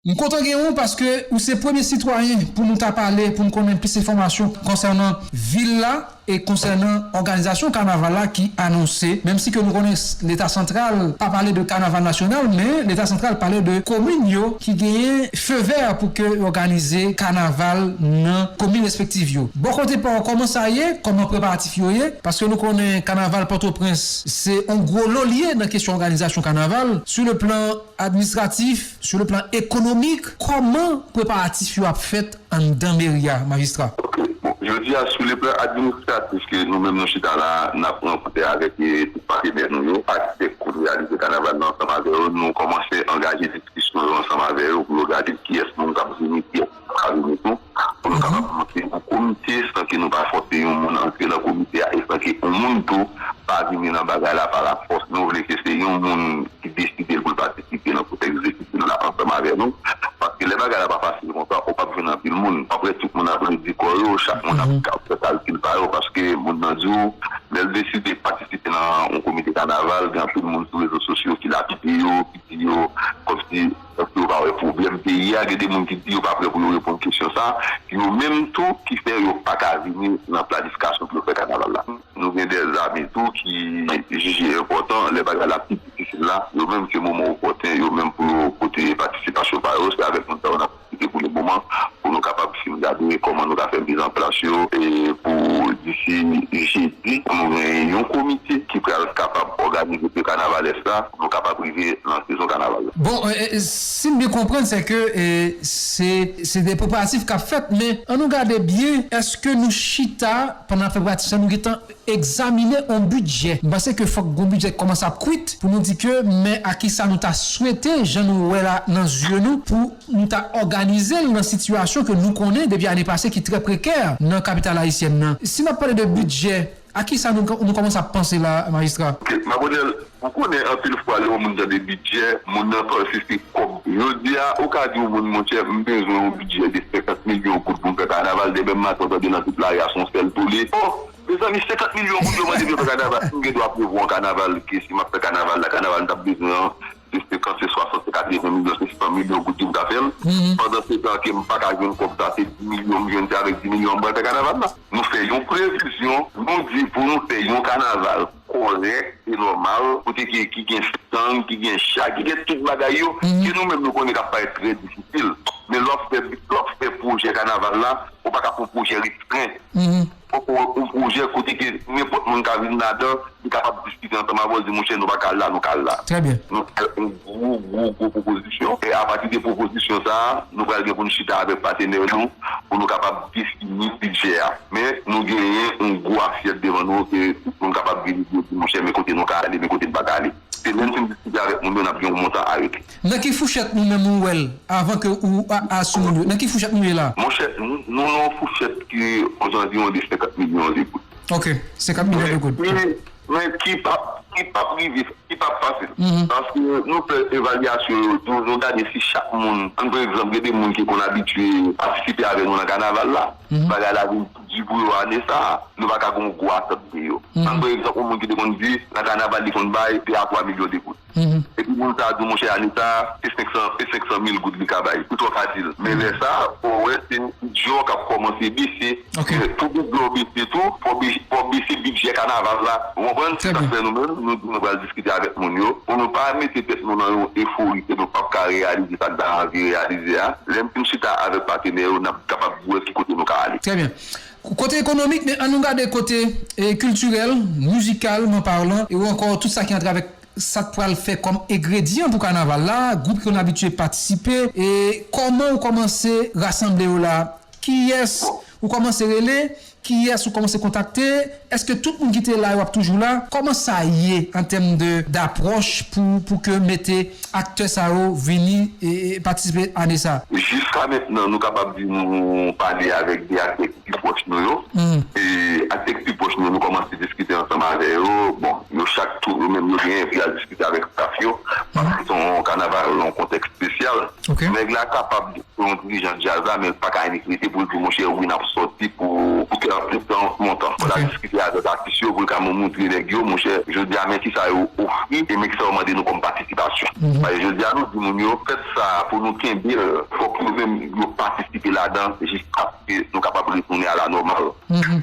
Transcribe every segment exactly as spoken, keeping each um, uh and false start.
M kontan gen ou paske ou se premye sitwayen pou nou ta pale, pou n konnen plis enfòmasyon konsènan vil la e konsènan òganizasyon kanaval la ki anonse. Menm si ke nou konnen Leta santral pa pale de kanaval nasyonal, men Leta santral pale de komin yo ki genyen fe vè pou ke yo òganize kanaval nan komin respektif yo. Bò kote pa w, kòman sa ye? Kòman preparatif yo ye? Paske nou konnen kanaval Pòtoprens se yon gwo lo l ye nan kesyon òganizasyon kanaval. Sou le plan administratif, sou le plan ekonomik, kòman preparatif yo ap fèt anndan meri a, majistra? Ok, bon, jodi a, sou le plan administratif, ke nou menm nou chita la, n ap rankontre avèk, eh, tout patenè nou yo, akte k pou reyalize kanaval la ansanm avè yo, nou kòmanse angaje diskisyon yo ansanm avè yo pou yo gade kiyès moun k ap vini, kiyès ki pa vini tou, pou nou kapab monte yon komite san ke nou pa fòse yon moun antre nan komite a e san ke yon moun tou pa vini nan bagay la pa lafòs. Nou vle ke se yon moun ki deside l pou l patisipe nan kontèks difisil la ansanm avè nou. Paske lè bagay la pa fasil konsa, ou p ap jwenn anpil moun. Apre, tout moun ap redi kò yo, chak moun ap ka fè kalkil pa yo, paske moun nan di w, lè l deside patisipe nan yon komite kanaval, gen anpil moun sou rezo sosyo ki lapide yo, ki di yo, kòmsi, èske yo pa wè pwoblèm peyi a? Gen de moun ki di yo pa prè pou yo reponn kesyon sa. Yo menm tou ki fè yo pa ka vini nan planifikasyon pou yo fè kanaval la. Nou gen de zanmi tou ki jije enpòtan lè bagay la pi difisil la, yo menm se moman opòten yo menm pou yo pote patisipasyon pa yo. Se avèk moun sa yo n ap diskite pou le moman, pou nou kapab fin gade kòman nou ka fè mizanplas yo, e pou disi jedi, pou nou gen yon komite ki pral kapab òganize pe kanavalès la, pou nou kapab rive nan sezon kanaval la. Bon, e, e, si m byen konprann, se ke, e, se, se de preparatif k ap fèt, men an nou gade byen, èske nou chita, pandan n ap fè preparatif sa, nou gentan egzamine yon bidjè? M panse ke fòk gon bidjè k kòmanse ap kwit pou nou di ke, men a kisa nou ta swete, jan nou wè la nan zye nou, pou nou ta òganize l nan sitiyasyon ke nou konnen depi ane pase ki trè prekè nan kapital ayisyèn nan. Si n ap pale de bidjè, a kisa nou, nou kòmanse ap panse la, majistra? Ok, Mapodèl, ou konnen anpil fwa lè yon moun tande bidjè, moun nan panse se kòb. Jodi a, ou ka di yon moun, monchè, m bezwen yon bidjè de senkant milyon goud pou m fè kanaval, demen maten w tande nan tout lari a se yon sèl tole. O! Mezanmi, senkant milyon goud yo mande pou yo fè kanaval. Si m gen dwa prevwa yon kanaval, ke si m ap fè kanaval la, kanaval m t ap bezwen an, se senkant, se swasant, se katreven milyon, se san milyon goud ki m ka fè l. Pandan se tan ke m pa ka jwenn kòb sa, se dis milyon m jwenn, se avèk dis milyon an m pral fè kanaval la. Nou fè yon previzyon, nou di pou nou fè yon kanaval kòrèk e nòmal, kote ke, ki gen stan, ki gen cha, ki gen tout bagay yo, ke nou menm nou konnen k ap parèt trè difisil. Men lè w ap fè, lè w ap fè pwojè kanaval la, ou pa ka fè yon pwojè restren. Fòk ou, yon pwojè kote ke nenpòt moun ka vin ladan, li kapab diskite ansanm avè w, di, monchè, nou pa ka al la, nou ka al la. Trè byen. Nou fè yon gwo, gwo, gwo pwopozisyon. E apati de pwopozisyon sa a, nou pral gen pou n chita avèk patenè nou, pou nou kapab defini bidjè a. Men, nou genyen yon gwo asyèt devan nou, ke tout moun kapab vini di, monchè, men kote nou ka ale, men kote n pa ka ale. Se lè n fin diskite avèk moun yo, n ap gen yon montan arete. Nan ki fouchèt nou menm ou wè l, avan ke ou a, a sou moun yo? Nan ki fouchèt nou ye la? Monchè, nou, nou nan yon fouchèt ki ozanviwon de senkant milyon de goud. Ok, senkant milyon de goud. Men, men ki p ap, ki p ap rive, ki p ap fasil. Paske nou fè evalyasyon yo tou, nou gade si chak moun, ann pran egzanp, gen de moun ki konn abitye patisipe avè nou nan kanaval la, bagay la vin pi di pou yo ane sa a, nou pa ka gen yon gwo atant de yo. Ann pran egzanp, yon moun ki te konn di, nan kanaval li konn bay de a twa milyon de goud. Epi moun sa a di w, monchè, ane sa a, se senk san, se senk san mil goud li ka bay. Ou twò ka di l. Men lè sa a, ou wè, se bidjè w k ap kòmanse bese. Ok. Men pou bidjè w bese tou, fò w be-, fò w bese bidjè kanaval la. Ou konprann? Trè byen. Sa k fè nou menm, nou di nou pral diskite avèk moun yo, pou nou pa mete tèt nou nan yon efori ke nou p ap ka reyalize sa n ta anvi reyalize a. Lè n fin chita avèk patenè yo, n ap kapab wè ki kote nou ka ale. Trè byen. Kote ekonomik, men ann nou gade kote, e, kiltirèl, mizikalman palan, e ou ankò tout sa ki antre avèk sa k pral fè kòm engredyan pou kanaval la, gwoup ke nou abitye patisipe, e kòman ou kòmanse rasanble yo la? Kiyès ou kòmanse rele? Kiyès ou kòmanse kontakte? Èske tout moun ki te la yo ap toujou la? Kòman sa ye an tèm de, dapwòch pou, pou ke mete aktè sa yo vini e, e patisipe ane sa? Jiska mentnan, nou kapab di nou pale avèk de aktè ki pi pwòch nou yo. E aktè ki pi pwòch nou, nou kòmanse diskite ansanm avè yo. Bon, yo chak tou, yo menm yo genyen pou y al diskite avèk staf yo. Paske se yon kanaval nan yon kontèks espesyal. Ok. Nèg la kapab se yon dirijan djaz la, men l pa ka annik rete pou l di, monchè, wi, n ap sòti pou, pou kèlkonk montan. Fò l al diskite avèk atis yo, pou l ka montre nèg yo, monchè, jodi a, men kisa yo ofri, e men kisa yo mande nou kòm patisipasyon. Paske jodi a, nou di moun yo, fèt sa a, pou nou kenbe l, fòk nou menm yo patisipe ladan, jiskaske nou kapab retounen a la nòmal.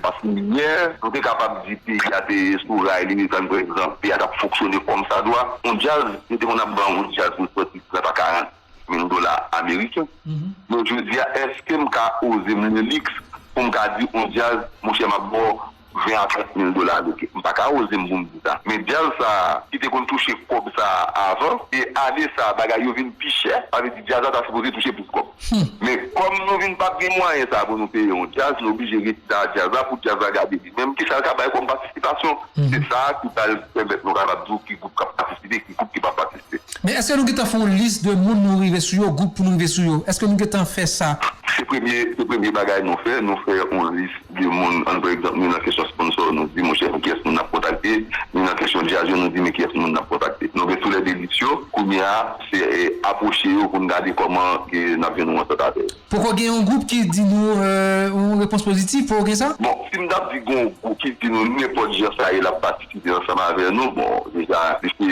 Paske yè, nou te kapab di peyi a te sou ray li, tann, pa egzanp, peyi a t ap fonksyone kòmsadwa. Yon djaz, yo te konn ap vann yon djaz pou l sòti trant a karant mil dola ameriken. Men jodi a, èske m ka oze m leliks pou m ka di yon djaz, monchè, m ap ba w ven a trant mil dola ameriken? M pa ka oze m pou m di sa. Men djaz sa a, ki te konn touche kòb sa a avan, e ane sa a, bagay yo vin pi chè, sa vle di djaz la ta sipoze touche plis kòb. Men kòm nou vin p ap gen mwayen sa a pou nou peye yon djaz, nou oblije retire djaz la pou djaz la gade li menm kisa l ka bay kòm patisipasyon. Se sa a ki pral pèmèt nou kapab di w ki gwoup k ap patisipe, ki gwoup ki p ap patisipe. Men èske nou gentan fè yon lis de moun nou rive sou yo, gwoup pou nou rive sou yo? Èske nou gentan fè sa? Se premye, se premye bagay nou fè. Nou fè yon lis de moun. Ann, pa egzanp, nou nan kesyon sponsò, nou di, monchè, pou kiyès moun n ap kontakte. Nou nan kesyon djaz yo, nou di, men kiyès moun n ap kontakte. Nou gen toulède lis yo. Kounye a, se, e, apwoche yo pou n gade kòman ke n ap jwenn yon antant avè yo. Poko gen yon gwoup ki di nou, e, yon repons pozitif? Poko gen sa? Bon, si m t ap di gen yon gwoup ki di nou nenpòt jan sa ye, l ap patisipe ansanm avè nou, bon, deja, li se,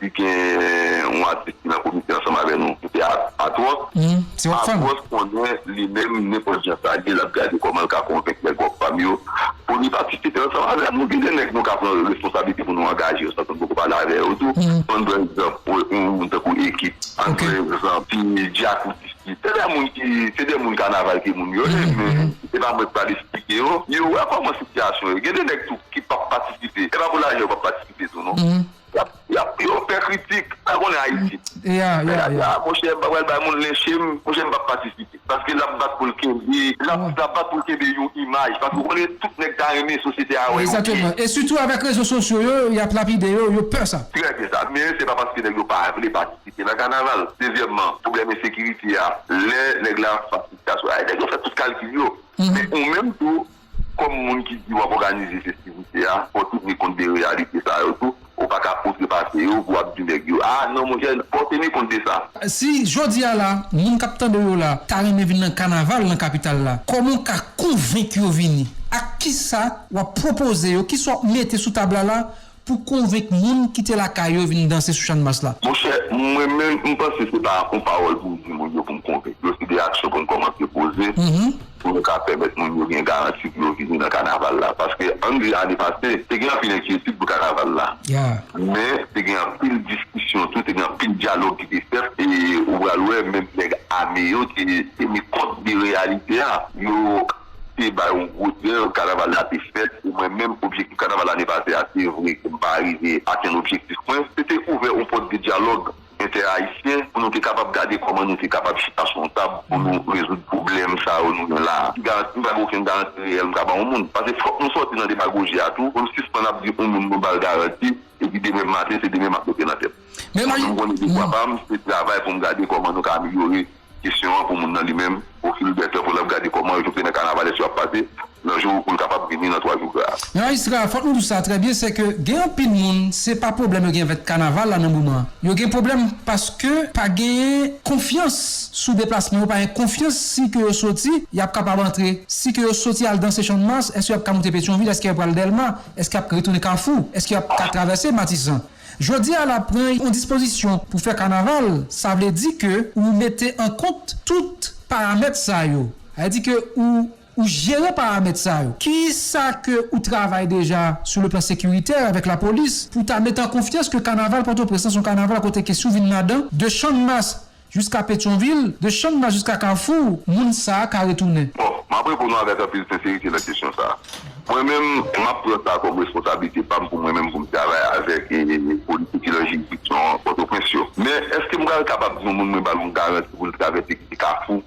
li gen yon atis ki nan komite ansanm avè nou, ki se At-, Atwòs. Se Rockfam. Atwòs konnen li menm, nenpòt jan sa ye, l ap gade kòman l ka konvenk nèg Rockfam yo pou li patisipe ansanm avè nou. Gen de nèg nou ka pran responsablite pou nou angaje yo san ke n poko pale avè yo tou. Ann pran egzanp, yon moun tankou Ekip. Ann pran egzanp, ti Djakouti. Se de moun ki, se de moun kanaval ke moun yo ye, men se pa mwen k pral esplike yo. Yo wè kòman sitiyasyon ye. Gen de nèg tou ki p ap patisipe. Se pa pou lajan yo p ap patisipe tou, non. Y ap, y ap, yo pè kritik. Sa konnen Ayiti. Pè lajan, monchè, m pa pral bay moun lenche m, monchè, m p ap patisipe. Paske l ap bat pou l kenbe, l ap, l ap bat pou l kenbe yon imaj. Paske ou konnen tout nèg ta renmen sosyete a wè yo byen. E sitou avèk rezo sosyo yo, y ap lapide yo, yo pè sa. Trè byen sa. Men se pa paske nèg yo pa vle patisipe. Ki te nan kanaval. Dezyèmman, pwoblèm ensekirite a, lè nèg la ap fas sitiyasyon a, nèg yo fè tout kalkil yo. Men ou menm tou, kòm moun ki di w ap òganize festivite a, fò w teni kont de reyalite sa yo tou. Ou pa ka outrepase yo pou w ap di nèg yo, a, non, monchè, fò w teni kont de sa. Si jodi a la, moun k ap tande yo la, ta renmen vin nan kanaval nan kapital la, kòman w ka konvenk yo vini? Ak kisa w ap pwopoze yo? Kisa w ap mete sou tab la la pou konvenk moun ki te lakay yo vin danse sou Channmas la? Monchè, mwen menm, m panse se pa yon pawòl pou m di moun yo pou m konvenk yo, se de aksyon pou m kòmanse poze, pou nou ka pèmèt moun yo gen garanti pou yo vini nan kanaval la. Paske, ann di ane pase, te gen anpil enkyetid pou kanaval la. Men, te gen anpil diskisyon tou, te gen anpil dyalòg ki te fèt, e ou pral wè, menm nèg ame yo te teni kont de reyalite a. Yo te bay yon gwo dèl, kanaval la te fèt. E mwen menm, objektif kanaval ane pase a, se vre ke m pa rive atenn objektif mwen, se te ouvè yon pòt de dyalòg entè-ayisyen pou nou te kapab gade kòman nou te kapab chita sou yon tab pou nou rezoud pwoblèm sa yo nou gen la a. Ki garanti, m pa gen okenn garanti reyèl m ka ba yon moun. Paske fòk nou sòti nan demagoji a tou, pou nou sispann ap di yon moun nou ba l garanti, epi demen maten, se demen m ap mete nan tèt. Mwen menm, m konnen devwa pa m, se travay pou m gade kòman nou ka amelyore kesyon an pou moun nan li menm, o fil dè tan, pou l ap gade kòman yo te nan kanaval, èske y ap pase nan jou pou l kapab vini nan twa jou gra a. Men majistra, fòk nou di sa trè byen, se ke gen anpil moun, se pa pwoblèm yo gen avèk kanaval la nan moman an. Yo gen pwoblèm paske pa genyen konfyans sou deplasman yo, pa gen konfyans si ke yo soti, y ap kapab antre. Si ke yo soti al danse Channmas, èske y ap ka monte Petyonvil, èske y ap pral Dèlma, èske y ap retounen Kafou, èske y ap ka travèse Matisan? Jodi a la pran yon dispozisyon pou fè kanaval, sa vle di ke ou mete an kont tout paramèt sa yo. Sa vle di ke ou, ou jere paramèt sa yo. Kisa ke ou travay deja sou le plan sekiritè avèk lapolis pou ta mete an konfyans ke kanaval Pòtoprens lan se yon kanaval kote ke si w vin ladan, de Channmas jiska Petyonvil, de Channmas jiska Kafou, moun sa a ka retounen? Bon, m ap reponn ou avèk anpil senserite nan kesyon sa a. Mwen menm, m ap pran sa kòm responsablite pa m pou mwen menm pou m travay avèk, e, politik ki nan jiridiksyon Pòtoprens yo. Men, èske m pral kapab di yon moun mwen ba l yon garanti pou l travèse kite Kafou,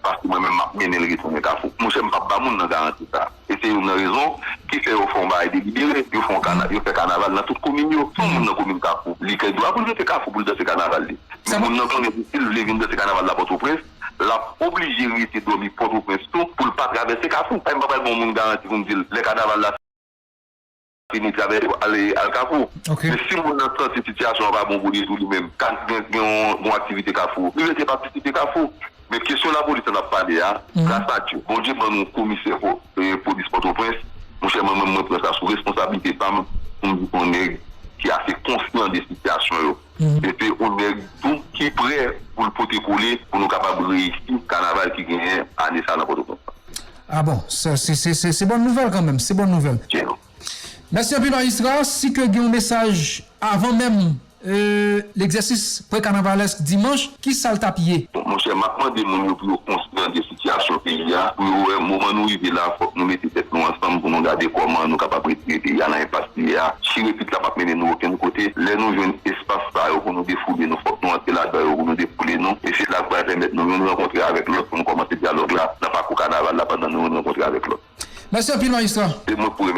paske mwen menm m ap mennen l retounen Kafou? Monchè, m p ap ba moun nan garanti sa a. E se youn nan rezon ki fè yo fè yon bagay delibere. Yo fè yon kana-, yo fè kanaval nan tout komin yo. San moun nan komin Kafou, li gen dwa pou l rete Kafou pou l danse kanaval li. Men moun nan konnen ke si l vle vin danse kanaval la Pòtoprens, l ap oblije rete dòmi Pòtoprens tou pou l pa travèse Kafou. Sa m pa pral ba yon moun garanti pou m di l, lè kanaval la vini travèse al, al Kafou. Men si moun nan santi sitiyasyon an pa bon pou li tou li menm, ka gen, gen yon, yon aktivite Kafou, li rete patisipe Kafou. Men kesyon lapolis la n ap pale a, gras a Dye, Bondye ban nou komisè po- e, polis Pòtoprens. Monchè, mwen menm, mwen pran sa sou responsablite pa m pou m di se yon nèg ki ase konsyan de sitiyasyon yo. E se yon nèg tou ki prè pou l pote kole pou nou kapab reyisi kanaval ki genyen ane sa nan Pòtoprens. Ah bon, se se- se- se- se bòn nouvèl kanmenm, se bòn nouvèl. Tchè. Mèsi anpil, majistra. Si ke gen yon mesaj avan menm e, legzèsis pre-kanavalèsk dimanch, ki sa l t ap ye? Bon, monchè, m ap mande moun yo pou yo konsyan de sitiyasyon peyi a, pou yo wè moman nou rive la, fòk nou mete tèt nou ansanm pou nou gade kòman nou kapab retire peyi a nan enpas li ye a. Chire pit la p ap mennen nou okenn kote. Lè nou jwenn espas sa yo pou nou defoule nou, fòk nou antre ladan yo pou nou defoule nou. E se la k pral pèmèt nou youn rankontre avèk lòt pou nou kòmanse dyalòg la nan pakou kanaval la pandan nou youn rankontre avèk lòt. Mèsi anpil, majistra. Se mwen k pou